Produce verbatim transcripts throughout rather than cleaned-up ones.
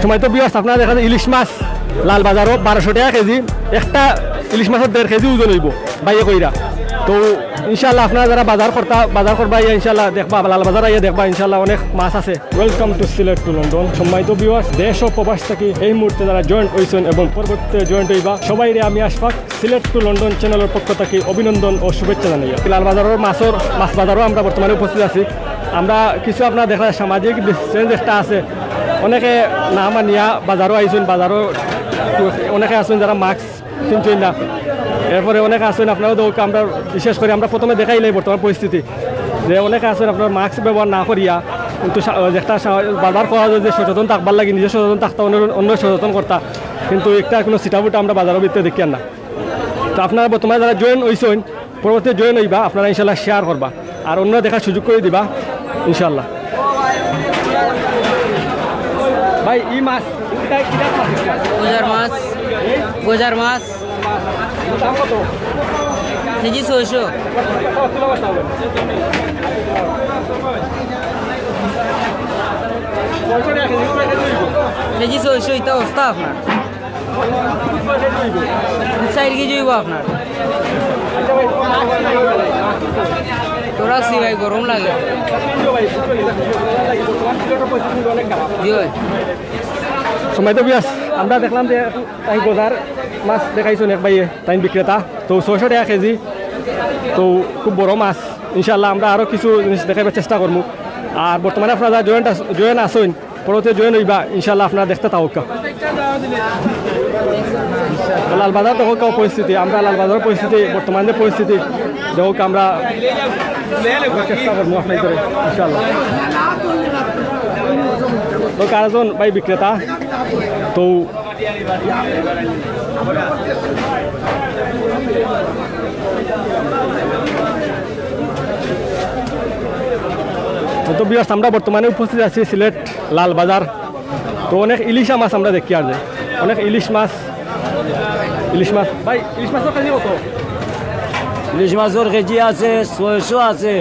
সময় তো ভিউয়ার্স, আপনারা দেখা যায় ইলিশ মাছ লাল বাজারো বারোশো টাকা কেজি, একটা ইলিশ মাছর দেড় কেজি ওজন অইবো ভাইয়ে কইরা। তো ইনশাআল্লাহ আপনারা যারা বাজার করতা, বাজার করবা আইয়া ইনশাআল্লাহ দেখবা, লাল বাজার আইয়া দেখবা ইনশাআল্লাহ অনেক মাছ আছে। Welcome to Sylhet to London। সম্মানিত ভিউয়ার্স, দেশ ও প্রবাস থাকি এই মুহূর্তে যারা জয়েন্ট অইছইন এবং পরবর্তীতে জয়েন্ট অইবা, সবাইরে আমি আশফাক সিলেট টু লন্ডন চ্যানেলর পক্ষ থাকি অভিনন্দন ও শুভেচ্ছা জানাই। লাল বাজারর মাছর, মাছ বাজারো আমরা বর্তমানে উপস্থিত আছি। আমরা কিছু আপনারা দেখা সামাজিক ডিস্টেন্স একটা আছে, অনেকে না মানিয়া বাজারো আইছইন, বাজারো অনেকে আছইন যারা মাস্ক চিনছইন না। এরপরে অনেকে আছইন আপনারা তো আমরা বিশেষ করি আমরা প্রথমে দেখাইলাই বর্তমান পরিস্থিতি যে অনেকে আছইন আপনারা মাস্ক ব্যবহার না করিয়া কিন্তু সা-, একটা সা-, বারবার কওয়া যায় যে সচেতন থাকবার লাগি, নিজে সচেতন থাকতা, অন্য, অন্য সচেতন করতা, কিন্তু একটা কোনো ছিটাফুটা আমরা বাজারর ভিতরে দেখিয়ার না। তো আপনারা বর্তমানে যারা জয়েন অইছইন, পরবর্তীতে জয়েন অইবা, আপনারা ইনশাআল্লাহ শেয়ার করবা আর অন্যরা দেখার সুযোগ করি দিবা ইনশাআল্লাহ। ভাই, ই মাছ, ইটা কিতা মাছ? গজার মাছ, গজার মাছ। দাম কত? কেজি ছয়শো। কত কিলো মাছ হবে? ছয়শো টাকা কেজি, কয় কেজি অইবো? কেজি ছয়শো, ইটা অবস্থা আপনার। চাইর কেজি অইবো আপনার। তোরা সি ভাই, গরম লাগে। জি ভাই। সম্মানিত ভিউয়ার্স, আমরা দেখলাম যে তাইন গজার মাছ দেখাইছইন এক ভাইয়ে, তাইন বিক্রেতা। তো ছয়শো টাকা কেজি, তো খুব বড় মাছ। ইনশাআল্লাহ আমরা আরো কিছু জিনিস দেখাইবার চেষ্টা করমু। আর বর্তমানে আপনারা জয়েন্ট আছ-, জয়েন আছইন, পরবর্তীতে জয়েন অইবা, ইনশাআল্লাহ আপনারা দেখতে থাকউক্কা। লালবাজার দেখউক্কা পরিস্থিতি, আমরা লালবাজারর পরিস্থিতি, বর্তমান যে পরিস্থিতি দেখউক্কা, আমরা চেষ্টা করমু আপনাইন্তরে, ইনশাআল্লাহ। তো আরকজন ভাই বিক্রেতা, তো তো ভিউয়ার্স, আমরা বর্তমানে উপস্থিত আছি সিলেট লালবাজার। তো অনেক ইলিশা মাছ আমরা দেখিয়ার যে, অনেক ইলিশ মাছ, ইলিশ মাছ। ভাই, ইলিশ মাছর কেজি কত? ইলিশ মাছর কেজি আছে, ছয়শো আছে,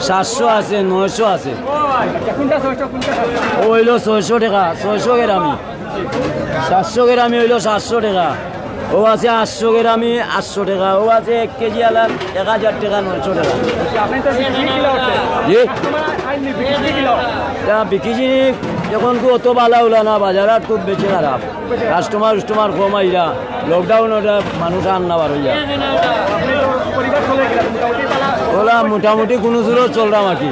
সাতশো আছে, নয়শো আছে। ও ভাই, কোনটা ছয়শো, কোনটা সাতশো? ও অইলো ছয়শো টাকা, ছয়শো গ্রামি। সাতশো গ্রামি অইলো সাতশো টাকা, ও আছে আটশো গ্রামি আটশো টাকা, ও আছে এক কেজি আলার এক হাজার টাকা, নয়শো টাকা। আপনি তো বিক্রি কিলা হচ্ছে? জি? কাস্টমার আইনি বিক্রি কিলা হচ্ছে? তা বিক্রি জিনিস এখন তো অত বালা উলা না, বাজার আর খুব বেশি খারাপ, কাস্টমার উস্টমার কম আইরা, লকডাউন ওটা মানুষ আর না বার অইয়া। আপনি তো পরিবার চলে গেল মোটামুটি বালা। ওলা মোটামুটি কোনো জোরত চলরাম আর কি।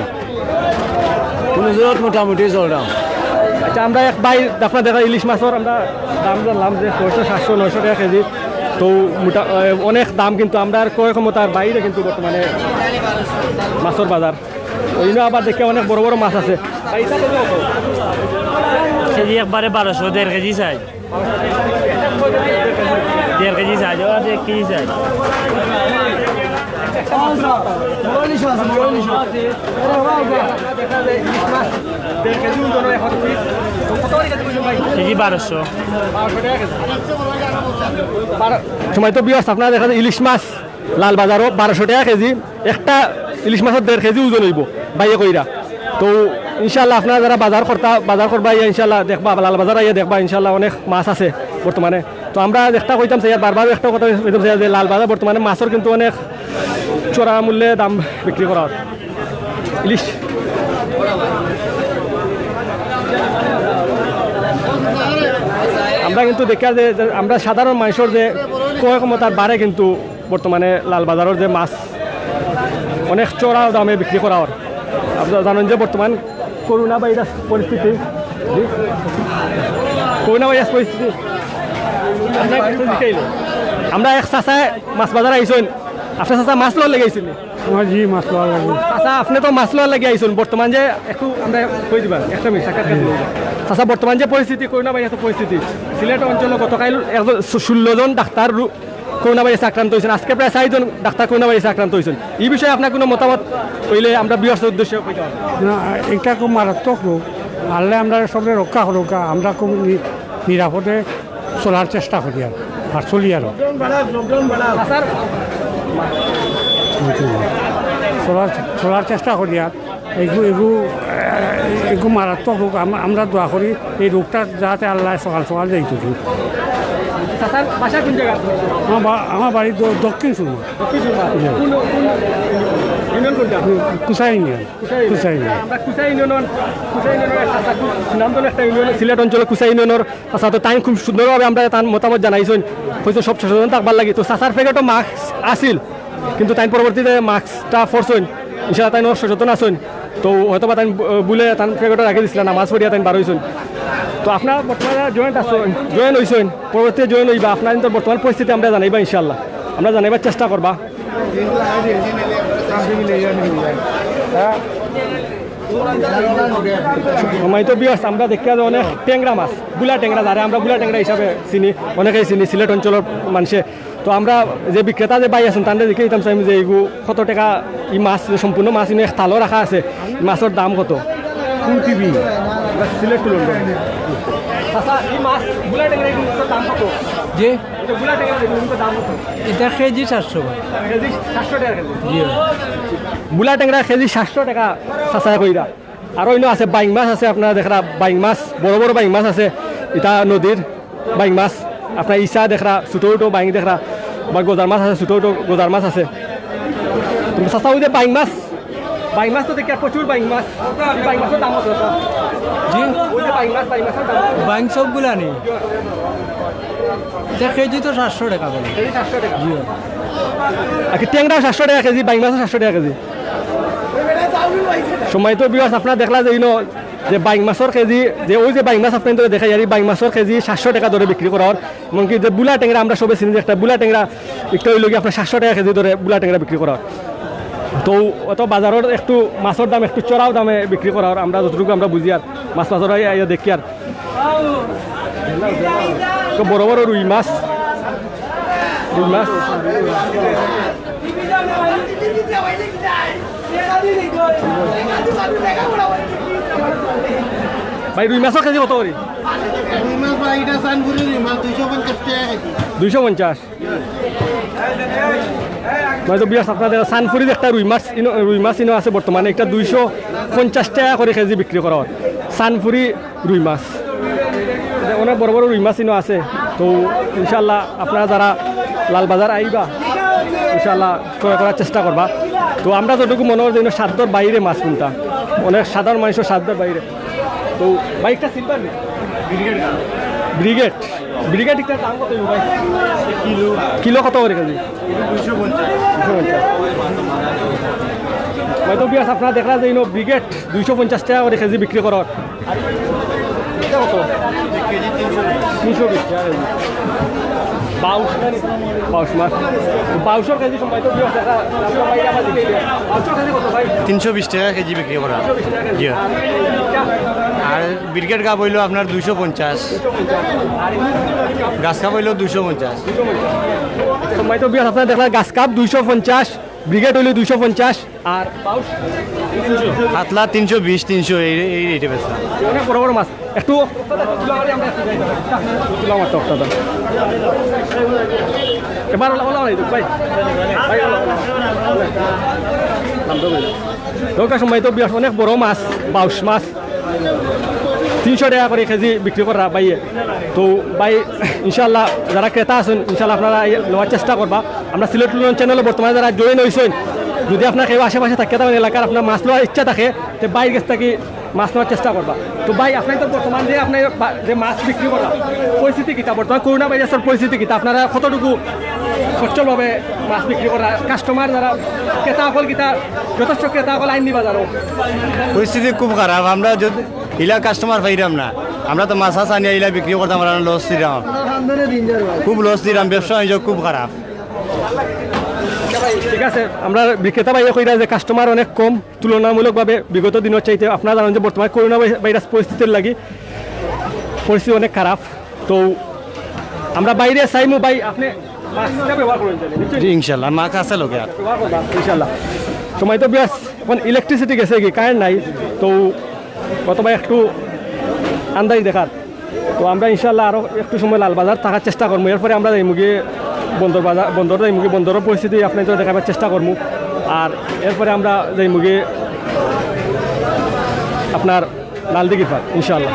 কোনো জোরত মোটামুটি চলরাম। আচ্ছা, আমরা এক ভাই আপনার দেখা ইলিশ মাছর আমরা দাম জানলাম যে ছয়শো, সাতশো, নয়শো টাকা কেজি। তো মোটা-, এ, অনেক দাম, কিন্তু আমরার ক্রয় ক্ষমতার বাইরে কিন্তু বর্তমানে মাছর বাজার। ওইনো আবার দেখি অনেক বড় বড় মাছ আছে। ভাই, এটা কত? কেজি একবারে বারোশো, দেড় কেজি চাই। দেড় কেজি চাই, ওরা দেড় কেজি চাই। কেজি বারোশো। বারো-, সময় তো ভিউয়ার্স, আপনারা দেখা যায় ইলিশ মাছ লাল বাজারো বারোশো টাকা কেজি, একটা ইলিশ মাছর দেড় কেজি ওজন অইবো, ভাইয়ে কইরা। তো ইনশাআল্লাহ আপনারা যারা বাজার করতা, বাজার করবা, ইয়া ইনশাআল্লাহ দেখবা, লাল বাজার আইয়া দেখবা, ইনশাআল্লাহ অনেক মাছ আছে বর্তমানে। তো আমরা একটা কইতাম চাই, আর বারবার একটা কথা কইতাম চাই যে লাল বাজার বর্তমানে মাছর কিন্তু অনেক চড়া মূল্যে দাম বিক্রি করা হয় ইলিশ। আমরা কিন্তু দেখা যে, যে আমরা সাধারণ মানুষের যে ক্রয় ক্ষমতার বারে কিন্তু বর্তমানে লাল বাজারর যে মাছ অনেক চড়া দামে বিক্রি করা হয়। আপনারা জানেন যে বর্তমান করোনা ভাইরাস পরিস্থিতি, জি? করোনা ভাইরাস পরিস্থিতি। আমরা এক চাচায় মাছ বাজার আইছইন, আপনার চাচা মাছ লওয়ার লাগি আইছইন নি? আমার জি মাছ লওয়ার লাগি। চাচা, আপনি তো মাছ লওয়ার লাগি আইছইন, বর্তমান যে একটু আমরা কই দিবা, একটা মিনিট সাক্ষাৎকার দিবা। চাচা, বর্তমান যে পরিস্থিতি, করোনা ভাইরাসর পরিস্থিতি, সিলেট অঞ্চলে গতকাল একজন ষোলো জন ডাক্তার রু-, করোনা ভাইরাসে আক্রান্ত হইছেন, আজকে প্রায় চারজন ডাক্তার করোনা ভাইরাসে আক্রান্ত হইছেন। এই বিষয়ে আপনার কোনো মতামত হইলে আমরা ভিউয়ার্সের উদ্দেশ্যে কইতে পারি। না, এটা খুব মারাত্মক রোগ। আল্লাহ আমরা সবরে রক্ষা করুক, আমরা খুব নি-, নিরাপদে চলার চেষ্টা করি আর, আর চলি আরো। চলার, চলার চেষ্টা করি আর। এগু, এগু, এগু মারাত্মক রোগ। আম-, আমরা দোয়া করি এই রোগটা যাতে আল্লাহ সকাল সকাল যাইতো দিন। চাচার বাসা কোন জায়গা? আমার বা-, আমার বাড়ি দ-, দক্ষিণ সুরমা। দক্ষিণ সুরমা। কোন, কোন ইউনিয়ন কোনটা? Qusai union. Qusai union. আমরা কুসাই ইউনিয়নর, কুসাই ইউনিয়নর একটা চাচা, খুব সুনামধন্য একটা ইউনিয়ন, সিলেট অঞ্চলে কুসাই ইউনিয়নর চাচা। তো তাই খুব সুন্দরভাবে আমরা তার মতামত জানাইছইন, কইছে সব সচেতন থাকবার লাগি। তো চাচার প্যাকেটও মাস্ক আছিল, কিন্তু তাই পরবর্তীতে মাস্কটা পরছইন, ইনশাআল্লাহ তাই সচেতন আছইন। তো হয়তো বা তাই ভুলে তাই প্যাকেটও রাখি দিছিলা, নামাজ পড়িয়া তাই বারইছইন। তো আপনারা বর্তমানে জয়েন্ট আছইন, জয়েন হইছইন, পরবর্তীতে জয়েন হইবা, আপনারা কিন্তু বর্তমান পরিস্থিতি আমরা জানাইবা ইনশাআল্লাহ, আমরা জানাইবার চেষ্টা করবা। সম্মানিত ভিউয়ার্স, আমরা দেখি যে অনেক টেংরা মাছ, বুলা টেংরা, যারা আমরা বুলা টেংরা হিসাবে চিনি, অনেকেই চিনি সিলেট অঞ্চলর মানুষে। তো আমরা যে বিক্রেতা যে ভাই আছইন, তানরে দেখি দিতাম চাইমু যে এইগু কত টেকা, ই মাছ, যে সম্পূর্ণ মাছ ইনো এক থালো রাখা আছে, ই মাছর দাম কত? কোন টিভি? Sylhet to London. আচ্ছা, ই মাছ বুলা টেংরা, এগুলোর দাম কত? জি। এটা বুলা টেংরা, এগুলোর দাম কত? এটা কেজি চারশো ভাই। কেজি সাতশো টাকা কেজি। জি। বুলা টেংরা কেজি সাতশো টাকা চাচায় কইরা। আর অন্য আছে বাইং মাছ আছে, আপনারা দেখরা বাইং মাছ, বড় বড় বাইং মাছ আছে, এটা নদীর বাইং মাছ। আপনারা ইসা দেখরা, ছোট ছোট বাইং দেখরা, বা গজার মাছ আছে, ছোট ছোট গজার মাছ আছে। তুমি চাচা, ওই যে বাইং মাছ, বাইং মাছ তো দেখি আর প্রচুর বাইং মাছ। এই বাইং মাছর দাম কত, চাচা? জি। ওই যে বাইং মাছ, বাইং মাছর দাম কত? বাইং সবগুলা নি। এটা কেজি তো সাতশো টাকা বলে। কেজি সাতশো টাকা। জি। আর কি টেংরাও সাতশো টাকা কেজি, বাইং মাছও সাতশো টাকা কেজি। সম্মানিত ভিউয়ার্স, আপনারা দেখলা যে ইনো যে বাইং মাছর কেজি, যে ওই যে বাইং মাছ আপনারা দেখাই, আর এই বাইং মাছর কেজি সাতশো টাকা ধরে বিক্রি করা হয়। এমনকি যে বুলা টেংরা আমরা সবে চিনি, যে একটা বুলা টেংরা একটা হইল কি আপনার সাতশো টাকা কেজি ধরে বুলা টেংরা বিক্রি করা হয়। তো অত বাজারর একটু মাছর দাম একটু চড়াও দামে বিক্রি করা হয়, আমরা যতটুকু আমরা বুঝি আর মাছ মাছর আইয়া, আইয়া দেখি আর। তো বড় বড় রুই মাছ, রুই মাছ। ভাই, রুই মাছর কেজি কত করি? রুই মাছ ভাই, এটা সানপুরি রুই মাছ, দুইশো পঞ্চাশ টাকা কেজি। দুইশো পঞ্চাশ। ভাই, তো ভিউয়ার্স, আপনারা দেখরা সানপুরি একটা রুই মাছ ইনো, রুই মাছ ইনো আছে বর্তমানে, একটা দুইশো পঞ্চাশ টাকা করে কেজি বিক্রি করা হয় সানপুরি রুই মাছ। অনেক বড় বড় রুই মাছ ইনো আছে। তো ইনশাআল্লাহ আপনারা যারা লালবাজার আইবা, ইনশাআল্লাহ ক্রয় করার চেষ্টা করবা। তো আমরা যতটুকু মনে হয় যেন সাধ্যর বাইরে মাছ কোনটা, অনেক সাধারণ মানুষের সাধ্যর বাইরে। তো ভাই, একটা সিলভার ব্রিগেড, ব্রিগেড একটা দাম কত ভাই? কিলো, কিলো কত করে কেজি? দুইশো পঞ্চাশ। ভাই, তো ভিউয়ার্স, আপনারা দেখরা যে ইনো ব্রিগেড দুইশো পঞ্চাশ টাকা করে কেজি বিক্রি করার। এটা কত? তিনশো বিশ টাকা কেজি। বাউশ না নি? বাউশ মাছ। বাউশর কেজি সম্মানিত ভিউয়ার্স, দেখা, বাউশর কেজি কত ভাই? তিনশো বিশ টাকা কেজি বিক্রি করা। জি। আর ব্রিগেড কাপ হইলো আপনার দুইশো পঞ্চাশ। গাছ কাপ হইলো দুইশো পঞ্চাশ। সম্মানিত ভিউয়ার্স, আপনারা দেখরা গাছ কাপ দুইশো পঞ্চাশ, ব্রিগেড হইলো দুইশো পঞ্চাশ, আর বাউশ কাতলা তিনশো বিশ, তিনশো, এই, এই রেটে বেচা। অনেক বড় বড় মাছ। একটু তুলা মারতে অক্টা দাও। এবার ওলা, ওলা, ওলা, ভাই। ভাই, ওলা, ওলা। নাম তো বলি। দর্শক, সম্মানিত ভিউয়ার্স, অনেক বড় মাছ, বাউশ মাছ। তিনশো টাকা করে কেজি বিক্রি করা ভাইয়ে। তো ভাই, ইনশাআল্লাহ যারা ক্রেতা আছইন, ইনশাআল্লাহ আপনারা এই লওয়ার চেষ্টা করবা। আমরা সিলেট টু লন্ডন চ্যানেলে বর্তমানে যারা জয়েন হইছইন, যদি আপনার কেউ আশেপাশে থাকে, তখন এলাকার আপনার মাছ লওয়ার ইচ্ছা থাকে, তে ভাইর গেছ থাকি মাছ নেওয়ার চেষ্টা করবা। তো ভাই, আপনারা তো বর্তমান যে আপনারা বা-, যে মাছ বিক্রি করা পরিস্থিতি কিতা, বর্তমান করোনা ভাইরাসর পরিস্থিতি কিতা, আপনারা কতটুকু সচ্ছলভাবে মাছ বিক্রি করা, কাস্টমার যারা ক্রেতা অকল কিতা, যথেষ্ট ক্রেতা অকল আইননি বাজারও? পরিস্থিতি খুব খারাপ। আমরা যদি ইলা কাস্টমার পাইরাম না, আমরা তো মাছ আছ আনিয়া ইলা বিক্রি করতাম পারলাম না, লস দিলাম, খুব লস দিলাম, ব্যবসা বাণিজ্য খুব খারাপ। ঠিক আছে, আমরা বিক্রেতা ভাইয়ে কইরা যে কাস্টমার অনেক কম তুলনামূলকভাবে বিগত দিনের চাইতে। আপনারা জানেন যে বর্তমানে করোনা ভাই-, ভাইরাস পরিস্থিতির লাগি পরিস্থিতি অনেক খারাপ। তো আমরা বাইরে চাইমু ভাই, আপনি মাস্কটা ব্যবহার করবেন জানি, বুঝছেন? জি, ইনশাল্লাহ, মাস্ক আছে লগে আর। ব্যবহার করবা, ইনশাল্লাহ। সময় তো বিয়াস, এখন ইলেকট্রিসিটি গেছে কি, কারেন্ট নাই, তো অথবা একটু আন্দাজ দেখার। তো আমরা ইনশাল্লাহ আরও একটু সময় লালবাজার থাকার চেষ্টা করবো, এরপরে আমরা যাইমুগি বন্দর বাজার, বন্দর যাইমুগি, বন্দরের পরিস্থিতি আপনাদের দেখাবার চেষ্টা করবো। আর এরপরে আমরা যাইমুগি আর লালদিঘির পার, ইনশাআল্লাহ।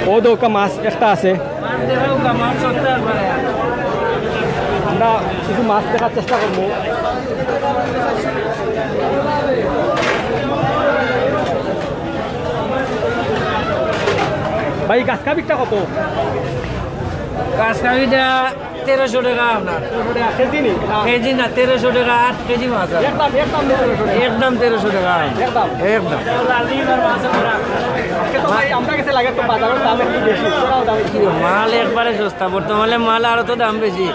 অউ দেখউক্কা মাছ একটা আছে। আমরা কিছু মাছ দেখার চেষ্টা করমু। ভাই, গাছ কাপ ইটা কত? গাছ কাপ ইটা তেরোশো টেকা আপনার। তেরোশো টেকা কেজি নি? না। কেজি না, তেরোশো টেকা, আট কেজি মাছ আছে। একদম, একদম তেরোশো টেকা। একদম তেরোশো টেকা। একদম। একদম। আজকে তো ভাই, আমরা গেছে লাগে তো বাজারর দাম একটু বেশি, চড়াও দাম একটু। মাল একবারে সস্তা, বর্তমানে মাল আড়তো দাম বেশি।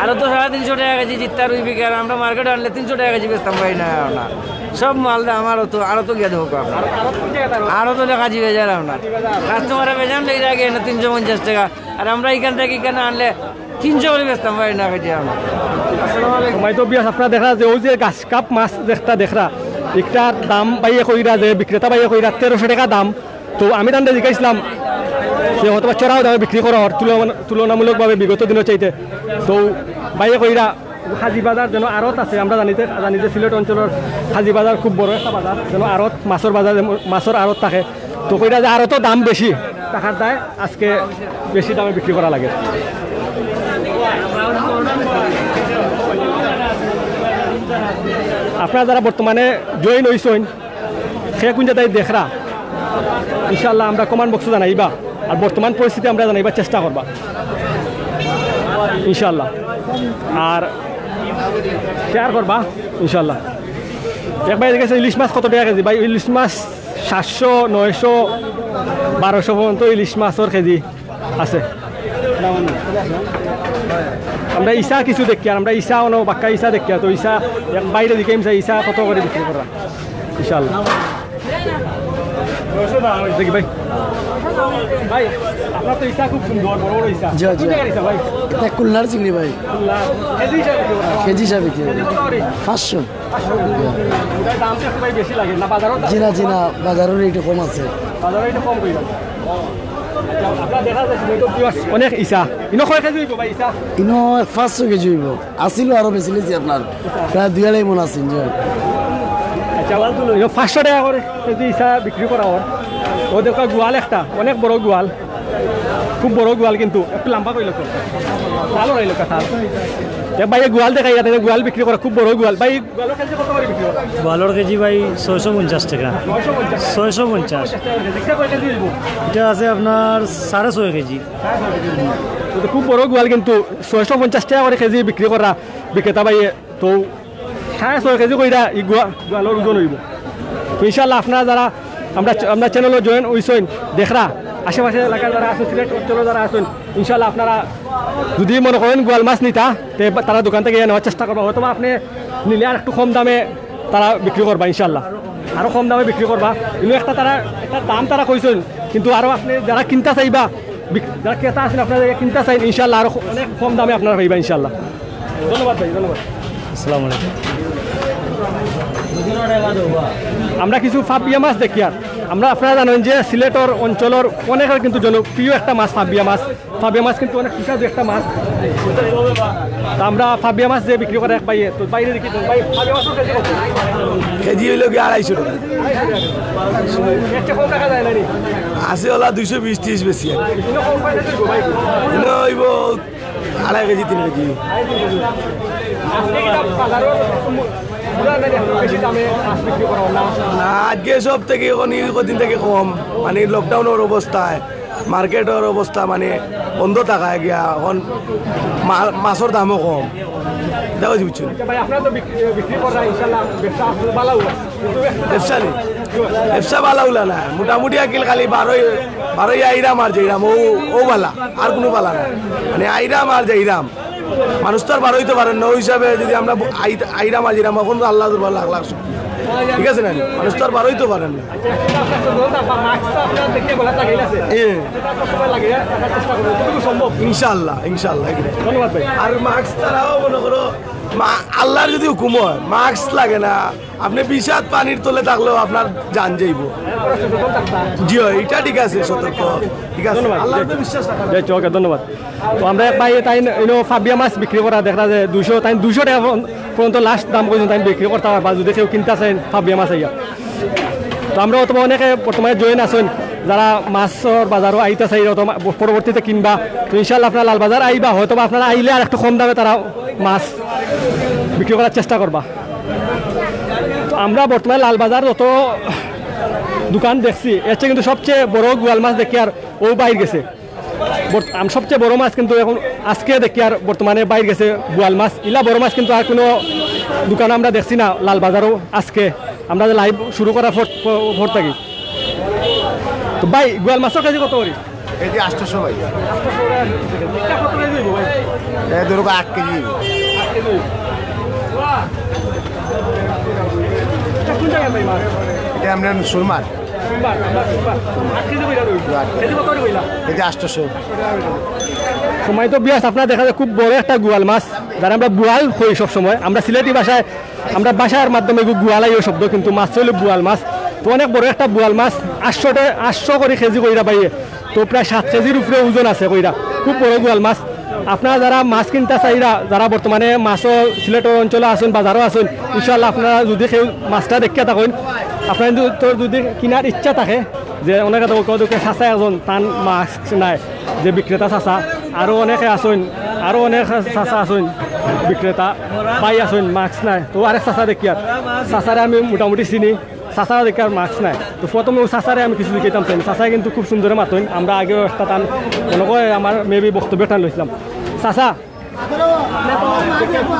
আড়তো সাড়ে তিনশো টেকা কেজি জিত্তা রুই বিকে, আর আমরা মার্কেটো আনলে তিনশো টেকা কেজি বেচতাম পারি না আমরা। সব মাল দাম আড়তো, আড়তো গিয়া দেখউক্কা। আড়তো কোন জাগাত আড়ত? আড়তো কাজী বাজার আপনার। কাস্টমারে বেজান লই রাখে না তিনশো পঞ্চাশ টেকা, আর আমরা ইখান থাকি ইখান আনলে তিনশো করি বেচতাম পারি না কেজি আমরা। আসসালামু আলাইকুম। ভাই তো বিয়াস, আপনারা দেখরা যে অউ যে গাছ কাপ মাছ যেটা দেখরা, ইটার দাম ভাইয়ে কইরা যে বিক্রেতা ভাইয়ে কইরা তেরোশো টেকা দাম। তো আমি তানরে জিকাইছলাম যে হয়তো বা চড়াও দামে বিক্রি করা অর তুলনা-, তুলনামূলকভাবে বিগত দিনর চাইতে। তো ভাইয়ে কইরা কাজী বাজার যেন আড়ত আছে, আমরা জানি যে, জানি যে সিলেট অঞ্চলর কাজী বাজার খুব বড় একটা বাজার, যেন আড়ত, মাছর বাজার, যেমন মাছর আড়ত থাকে। তো কইরা যে আড়তো দাম বেশি, টাকার দায় আজকে বেশি দামে বিক্রি করা লাগে। আপনারা যারা বর্তমানে জয়েন অইছইন, কে কুন জাগাত দেখরা, ইনশাআল্লাহ আমরা কমেন্ট বক্সো জানাইবা, আর বর্তমান পরিস্থিতি আমরা জানাইবার চেষ্টা করবা ইনশাআল্লাহ। আর শেয়ার করবা ইনশাআল্লাহ। এক ভাই জিকাইছে ইলিশ মাছ কত টেকা কেজি? ভাই, ইলিশ মাছ সাতশো, নয়শো, বারোশো পর্যন্ত ইলিশ মাছর কেজি আছে। আমরা ইছা কিছু দেখিয়ার, আমরা ইছা অনো বাক্কা ইছা দেখিয়ার। তো ইছা এক ভাইরে জিকাইমু ইছা কত করি বিক্রি কররা ইনশাআল্লাহ। দেখি ভাই, ভাই, আপনার তো ইছা খুব সুন্দর, বড় বড় ইছা। জি, জি। কোন জাগার ইছা ভাই? ইটা খুলনার চিংড়ি ভাই। খুলনা। কেজি হিসাবে বিক্রি কররা? কেজি হিসাবে বিক্রি কররা। কেজি কত করি? পাঁচশো। পাঁচশো। ইটার দাম তো একটু ভাই বেশি লাগে না, বাজারর দাম? জি না, জি না, বাজারর rate কম আছে। বাজারর rate কম কইরা। আচ্ছা, আপনারা দেখা যায়, অনেক ইছা। ইনো কয় কেজি অইবো ভাই ইছা? ইনো পাঁচশো কেজি অইবো। আছিল আরো বেশি লইছি আপনার। প্রায় দুই আড়াই মণ আছিল, জি। আচ্ছা, ইনো পাঁচশো টেকা করি কেজি ইছা বিক্রি করা অর। অউ দেখউক্কা গোয়াল একটা, অনেক বড় গোয়াল। খুব বড় গোয়াল কিন্তু, একটু লাম্বা কইলো তো। ভালো রইল কথা। এ ভাই, এ গোয়াল দেখাই, এখানে গোয়াল বিক্রি করা, খুব বড় গোয়াল। ভাই, গোয়ালর কেজি কত করি বিক্রি করা? গোয়ালর কেজি ভাই ছয়শো পঞ্চাশ টেকা। ছয়শো পঞ্চাশ? ছয়শো পঞ্চাশ। রিক্সা কয় কেজি অইবো? ইটা আছে আপনার সাড়ে ছয় কেজি। সাড়ে ছয় কেজি। তো খুব বড় গোয়াল কিন্তু ছয়শো পঞ্চাশ টেকা করি কেজি বিক্রি করা বিক্রেতা ভাইয়ে। তো সাড়ে ছয় কেজি কইরা ই গোয়া-, গোয়ালর ওজন অইবো। তো ইনশাআল্লাহ আপনারা যারা আমরা, আমরা channel-ও join অইছইন, দেখরা, আশেপাশে এলাকার যারা আছইন, সিলেট অঞ্চলো যারা আছইন, ইনশাআল্লাহ আপনারা যুদি মনে করইন গোয়াল মাছ নিতা, তে বা-, তারা দোকান থাকি নেওয়ার চেষ্টা করবা। হয়তোবা আপনে নিলে আর একটু কম দামে তারা বিক্রি করবা ইনশাআল্লাহ, আরো কম দামে বিক্রি করবা। কিন্তু একটা তারা, একটা দাম তারা কইছইন, কিন্তু আরো আপনে যারা কিনতা চাইবা, বিক-, যারা ক্রেতা আছইন আপনারা কিনতা চাইন, ইনশাআল্লাহ আরো ক-, অনেক কম দামে আপনারা পাইবা ইনশাআল্লাহ। ধন্যবাদ ভাই, ধন্যবাদ। আসসালামু আলাইকুম। আমরা কিছু পাবিয়া মাছ দেখিয়ার। আমরা, আপনারা জানইন যে সিলেটর অঞ্চলর অনেকের কিন্তু জনপ্রিয় একটা মাছ পাবিয়া মাছ। পাবিয়া মাছ কিন্তু অনেক সুস্বাদু একটা মাছ। তা আমরা পাবিয়া মাছ যে বিক্রি করে এক ভাইয়ে, তো ভাইরে দেখি তো, ভাই, পাবিয়া মাছর কেজি কত? কেজি অইলো গিয়া আড়াইশো টেকা। এর চেয়ে কম রাখা যায় না নি? আছে অলা দুইশো বিশ তিরিশ বেশি আর কি। ইনো কম কয় কেজি অইবো ভাই? ইনো অইবো আড়াই কেজি, তিন কেজি। আজকে এটা বাজারও পুরা না, একটু বেশি দামে মাছ বিক্রি করা অর না? না, আজকে সব থাকি অখন ই কদিন থাকি কম, মানে lockdown-অর অবস্থায় মার্কেটর অবস্থা মানে বন্ধ থাকায় গিয়া অখন মা-, মাছর দামও কম। দেখো বুঝছো? আচ্ছা ভাই, আপনারা তো বিক্রি, বিক্রি করা ইনশাআল্লাহ ব্যবসা আসলে ভালো। ব্যবসা নি? ব্যবসা ভালা উলা না, মোটামুটি আকিল খালি বারোই, বারোই আইরাম আর যাইরাম, ও, ও ভালা, আর কুনু ভালা না। মানে আইরাম আর যাইরাম, মানুষ তো আর বারোইতো পারের না। অউ হিসাবে যুদি আমরা আই-, আইরাম আর যাইরাম, অখন তো আল্লাহ দরবার লাখ লাখ শুকরিয়া, ঠিক আছে না? মানুষ তো আর বারোইতো পারের না। এ। ইনশাআল্লাহ, ইনশাআল্লাহ। ধন্যবাদ ভাই। আর মাস্ক ছাড়াও মনে করো, মা-, আল্লাহর যুদি হুকুম অয়, মাস্ক লাগে না, আপনে বিশ আত পানির তলে থাকলেও আপনার জান যাইবো। জি অয়, ইটা ঠিক আছে, সতর্ক, ঠিক আছে। ধন্যবাদ। আল্লাহর উপরে বিশ্বাস রাখা। জি, ওকে, ধন্যবাদ। তো আমরা এক ভাইয়ে তাইন ইনো পাবিয়া মাছ বিক্রি করা দেখরা যে দুইশো, তাইন দুইশো টেকা পর্যন্ত, পর্যন্ত last দাম কইছইন, তাইন বিক্রি করতা পারবা, যুদি কেউ কিনতা চাইন পাবিয়া মাছ আইয়া। তো আমরা অথবা অনেকে বর্তমানে জয়েন আছইন, যারা মাছর বাজারো আইতা চাইরা অথবা পরবর্তীতে কিনবা, তো ইনশাআল্লাহ আপনারা লালবাজার আইবা, হয়তো বা আপনারা আইলে আর একটু কম দামে তারা মাছ বিক্রি করার চেষ্টা করবা। তো আমরা বর্তমানে লালবাজার যত দোকান দেখছি, এর চেয়ে কিন্তু সবচেয়ে বড় গুয়াল মাছ দেখি আর ও বাইর গেছে। বর্ত-, আম-, সবচেয়ে বড় মাছ কিন্তু এখন আজকে দেখি আর বর্তমানে বাইর গেছে বোয়াল মাছ। ইলা বড় মাছ কিন্তু আর কোনো দোকানে আমরা দেখছি না লালবাজারও আজকে। আমরা যে লাইভ শুরু করার পর, পর, পর থাকি। তো ভাই, বোয়াল মাছর কেজি কত করি? কেজি আটশোশো ভাই। এ ধরো আট কেজি। এটা কোন জায়গায় ভাই মাছ? এটা আমরা সুরমার। সুরমার, আমরা সুরমার। আট কেজি কইরা রইল। আট কেজি। কেজি কত করি কইলা? কেজি আটশোশো। সম্মানিত ভিউয়ার্স, আপনারা দেখা যায় খুব বড় একটা বোয়াল মাছ, যারা আমরা বোয়াল কই সব সময়। আমরা সিলেটি ভাষায়, আমরা ভাষার মাধ্যমে এগু বোয়াল আইও শব্দ, কিন্তু মাছ হইল বোয়াল মাছ। তো অনেক বড় একটা বোয়াল মাছ, আটশো টে-, আটশো করি কেজি কইরা বাইয়ে। তো প্রায় সাত কেজির উপরে ওজন আছে কইরা, খুব বড় বোয়াল মাছ। আপনারা যারা মাছ কিনতা চাইরা, যারা বর্তমানে মাছও সিলেট অঞ্চলে আছইন, বাজারও আছইন, ইনশাআল্লাহ আপনারা যদি কেউ মাছটা দেখিয়া থাকইন, আপনারা কিন্তু তো যদি কিনার ইচ্ছা থাকে, যে অনেকে তো কেউ দেখে চাচা একজন তান মাছ নাই, যে বিক্রেতা চাচা, আরও অনেকে আছইন, আরও অনেক চাচা আছইন বিক্রেতা, ভাই আছইন মাছ নাই, তো আরেক চাচা দেখিয়ার, চাচারে আমি মোটামুটি চিনি। চাচা দেখি আর মাস্ক নাই। তো প্রথমে ও চাচারে আমি কিছু জিকাইতাম চাই। চাচায় কিন্তু খুব সুন্দরে মাতইন। আমরা আগেও একটা তান মনে করে আমার মেবি বক্তব্য টান লইছিলাম। চাচা,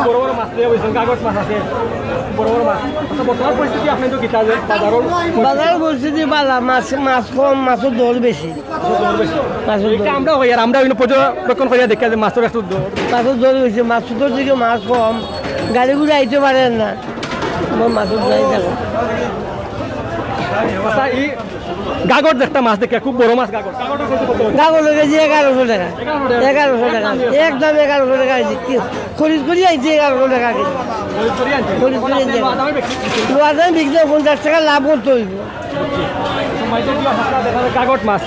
বড় বড় মাছ লইয়া বইছেন, কাগজ মাছ আছে, বড় বড় মাছ। আচ্ছা, বর্তমান পরিস্থিতি আপনি তো কিতা যে বাজারর বাজার পরিস্থিতি বালা, মাছ, মাছ কম, মাছর দর বেশি। মাছর দর। এটা আমরা হই আর আমরা অইন্য পর্যবেক্ষণ করিয়া দেখি যে মাছর একটু দর। মাছর দর বেশি, মাছ ছোট দিকে মাছ কম, গাড়ি ঘুরে আইতে পারেন না। আমার মাছর যাই দেখো। আচ্ছা, এই গাগর যে একটা মাছ দেখে, খুব বড় মাছ গাগর। গাগর কেজি কত? গাগর কেজি এগারোশো টাকা। এগারোশো টাকা। এগারোশো টাকা। একদম এগারোশো টাকা কেজি। কি, খরিদ করি আইছি এগারোশো টাকা কেজি। খরিদ করি আনছি। খরিদ করি আনছি। এখন আপনি বাজারে বিক্রি করছেন। বাজারে বিক্রি পঞ্চাশ টাকা লাভ করতে হইব। সময় তো দিয়ে আপনারা দেখা যায় গাগট মাছ।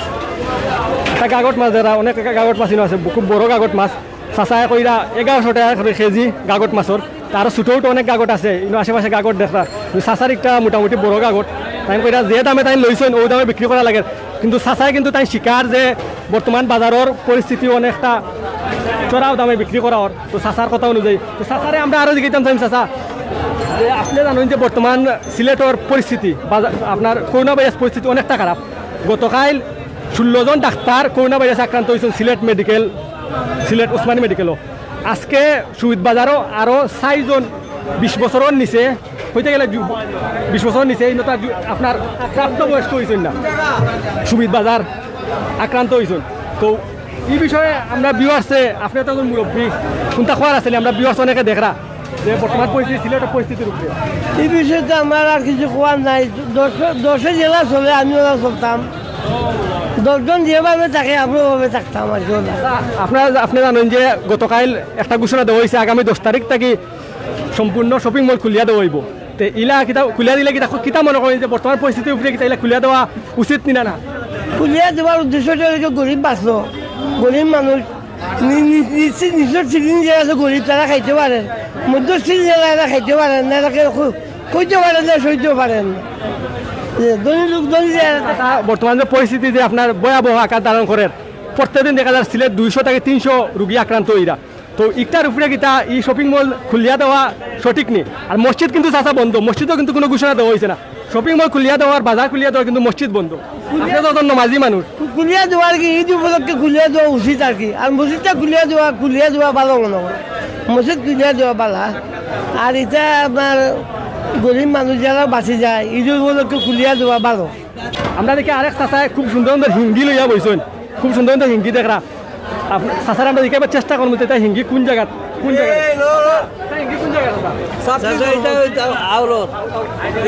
একটা গাগট মাছ যারা, অনেক গাগট মাছ ইনো আছে, খুব বড় গাগট মাছ। চাচায় কইরা এগারোশো টাকা করে কেজি গাগট মাছর। তারও ছোটো ছোটো অনেক গাগট আছে, ইনো আশেপাশে গাগট দেখরা। কিন্তু চাচার একটা মোটামুটি বড় গাগট। তাই কইরা যে দামে তাই লইছেন, ওই দামে বিক্রি করা লাগে। কিন্তু চাচায় কিন্তু তাই স্বীকার যে বর্তমান বাজারর পরিস্থিতি অনেকটা চড়াও দামে বিক্রি করা অর। তো চাচার কথা অনুযায়ী। তো চাচারে আমরা আরও জিকাইতাম চাইম, চাচা, যে আপনি জানেন যে বর্তমান সিলেটর পরিস্থিতি, বাজার, আপনার করোনা ভাইরাস পরিস্থিতি অনেকটা খারাপ। গতকাল ষোলো জন ডাক্তার করোনা ভাইরাসে আক্রান্ত হইছেন সিলেট মেডিকেল, সিলেট উসমানী মেডিকেলও। আজকে শহীদ বাজারও আরও চারজন বিশ বছরর নিচে, হইতে গেলে যু-, বিশ বছরর নিচে, ইনো তো আর যু-, আপনার প্রাপ্তবয়স্ক হইছেন না, শহীদ বাজার আক্রান্ত হইছেন। তো এই বিষয়ে আমরা ভিউয়ার্সে, আপনি তো একজন মুরব্বী, কোনটা খবর আছে আমরা ভিউয়ার্স অনেকে দেখরা। যে বর্তমান পরিস্থিতি, সিলেটের পরিস্থিতির উপরে। এই বিষয়ে তো আমার আর কিছু কওয়ার নাই। দশ, দশে জেলা চলে, আমি ওরা চলতাম। দশজন যেভাবে থাকে, আমরা ওভাবে থাকতাম আর কি। ওরা। আপনারা, আপনি জানেন যে গতকাল একটা ঘোষণা দেওয়া হয়েছে, আগামী দশ তারিখ থেকে সম্পূর্ণ শপিং মল খুলিয়া দেওয়া হইব। তে ইলা কিতা খুলিয়া দিলে কিতা, কিতা মনে করেন যে বর্তমান পরিস্থিতির উপরে কিতা ইলা খুলিয়া দেওয়া উচিত নি না? না, খুলিয়া দেওয়ার উদ্দেশ্য হচ্ছে গরিব বাঁচলো, গরিব মানুষ নি-, নি-, নিচে, নিচের শ্রেণী যে আছে গরিব, তারা খাইতে পারে, মধ্য শ্রেণী যারা, এরা খাইতে পারে না, এরা কেউ কইতে পারে না, সইতেও পারে না। যে ধনী লোক ধনী যে আছে। আচ্ছা, বর্তমান যে পরিস্থিতি যে আপনার ভয়াবহ আকার ধারণ করে, প্রত্যেকদিন দেখা যায় সিলেট দুইশো থেকে তিনশো রুগী আক্রান্ত হইরা। তো ইকটার উপরে কিতা এই শপিং মল খুলিয়া দেওয়া সঠিক নি? আর মসজিদ কিন্তু চাচা বন্ধ, মসজিদও কিন্তু কোনো ঘোষণা দেওয়া হয়েছে না। শপিং মল খুলিয়া দেওয়ার, বাজার খুলিয়া দেওয়ার, কিন্তু মসজিদ বন্ধ। আপনি তো একজন নমাজি মানুষ। খুলিয়া দেওয়া আর কি, ঈদ উপলক্ষে খুলিয়া দেওয়া উচিত আর কি। আর মসজিদটা খুলিয়া দেওয়া, খুলিয়া দেওয়া ভালো মনে হয়। মসজিদ খুলিয়া দেওয়া ভালো। আর এটা আপনার গরিব মানুষ যারা বাঁচি যায়, ঈদ উপলক্ষে খুলিয়া দেওয়া ভালো। আমরা দেখি আরেক চাচায় খুব সুন্দর সুন্দর হিঙ্গি লইয়া বইছেন, খুব সুন্দর সুন্দর হিঙ্গি দেখরা। আপ-, চাচারে আমরা জিকাইবার চেষ্টা করমু, এটা হিঙ্গি কোন জাগাত, কোন জাগাত? এই, লো, লো। এটা হিঙ্গি কোন জাগাত, চাচা? চাচা, এটা, এটা আওরত।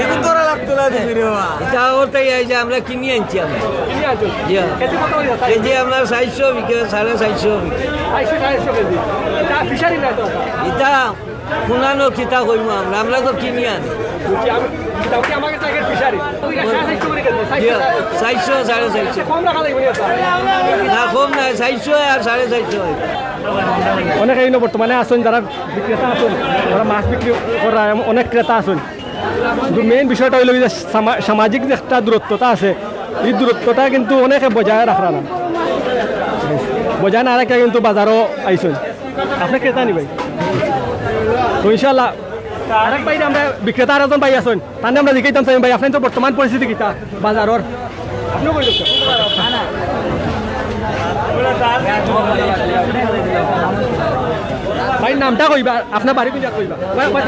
এগুন করা লাগতো না, দেখবি রে বাবা। এটা আওরত, এই যে আমরা কিনি আনছি আমরা। কিনি আনছো? জি। কেজি কত করে, চাচা? কেজি আমরা চারশো বিকে, সাড়ে চারশো বিকে। চারশো, সাড়ে চারশো কেজি। এটা ফিশারি না তো? এটা কুনানো কিতা কইমু আমরা, আমরা তো কিনি আনি। বুঝছি, আমি, মোটামুটি আমার কাছে আগের ফিশারি। ওই সাড়ে চারশো করে কেজি, চারশো, জি, চারশো। চারশো, সাড়ে চারশো। কম রাখা যাইব না, স্যার? না, কম নাই, চারশো আর সাড়ে চারশো। অনেকে ইনো বর্তমানে আছেন, যারা বিক্রেতা আছেন, যারা মাছ বিক্রি করা, এমন অনেক ক্রেতা আছেন। কিন্তু মেইন বিষয়টা অইলো যে সামা-, সামাজিক যে একটা দূরত্বটা আছে, এই দূরত্বটা কিন্তু অনেকে বজায় রাখরা না, বজায় না রাখিয়া কিন্তু বাজারো আইছইন। আপনি ক্রেতা নি ভাই? তো ইনশাআল্লাহ আরেক ভাই, আমরা বিক্রেতা আরেকজন ভাই আছইন, তানে আমরা জিকাইতাম চাই ভাই, আপনার তো বর্তমান পরিস্থিতি কিতা বাজারর? আপনিও কই দেখছেন? ভাই নামটা কইবা, আপনার বাড়ি কোন জায়গা কইবা? ভাই, ভাই,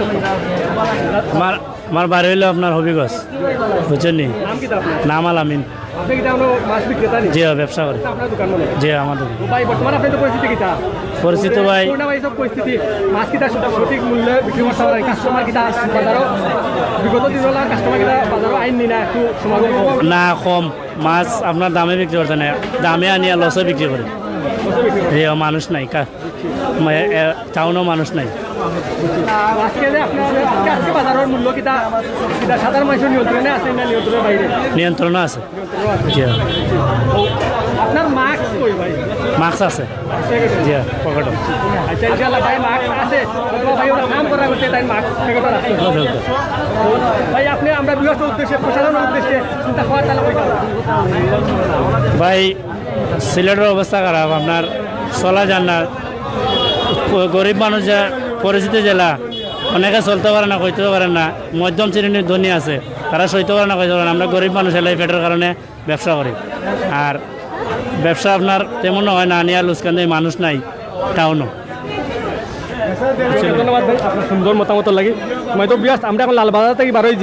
আমার, আমার বাড়ি অইলো আপনার হবিগঞ্জ, বুঝছেন নি? নাম কিতা আপনার? নাম আল আমিন। আপনি কিতা কোনো মাছ বিক্রেতা নি? জি, হ্যাঁ, ব্যবসা করি। আপনার দোকান মানে? জি, আমার দোকান। তো ভাই, বর্তমানে আপনার তো পরিস্থিতি কিতা? পরিস্থিতি ভাই। করোনা ভাই, সব পরিস্থিতি, মাছ কিতা সঠিক মূল্যে বিক্রি করতে পারেন? কাস্টমার কিতা বাজারো, বিগত দিন হলো কাস্টমার কিতা বাজারো আইন নি না, একটু সমাগম কম? না, কম। মাছ আপনার দামে বিক্রি করতে নাই, দামে আনিয়া লসে বিক্রি করে। জি, মানুষ নাই, কা-, মা-, এ, টাউনও মানুষ নাই। আজকে যে আপনার, আজকে, আজকে বাজারর মূল্য কিতা, কিতা সাধারণ মানুষের নিয়ন্ত্রণে আছে না নিয়ন্ত্রণের বাইরে? নিয়ন্ত্রণে আছে। জি। আপনার মাস্ক কই ভাই? মাস্ক আছে। জি, পকেটো। আচ্ছা, ইনশাআল্লাহ ভাই, মাস্ক আছে। অথবা ভাই, ওরা কাম করা করতে তাই মাস্ক পকেটো রাখছে। ভাই, আপনি আমরা বিভাগের উদ্দেশ্যে, প্রশাসনের উদ্দেশ্যে চিন্তা করার তাহলে কইতা? ভাই, সিলেটের অবস্থা খারাপ, আপনার চলা যার না। গ-, গরিব মানুষ, যে পরিচিত জেলা, অনেকে চলতে পারে না, খাইতে পারে না, মধ্যম শ্রেণীর ধনী আছে, তারা সইতে পারে না, খাইতে পারে না। আমরা গরিব মানুষ, এলাই পেটের কারণে ব্যবসা করি। আর ব্যবসা আপনার তেমন হয় না, আনিয়া লুসকান দেয়, মানুষ নাই টাউনও। ধন্যবাদ ভাই, আপনার সুন্দর মতামত লাগি। তো বিয়াস, আমরা এখন লালবাজার থেকে বার হয়ে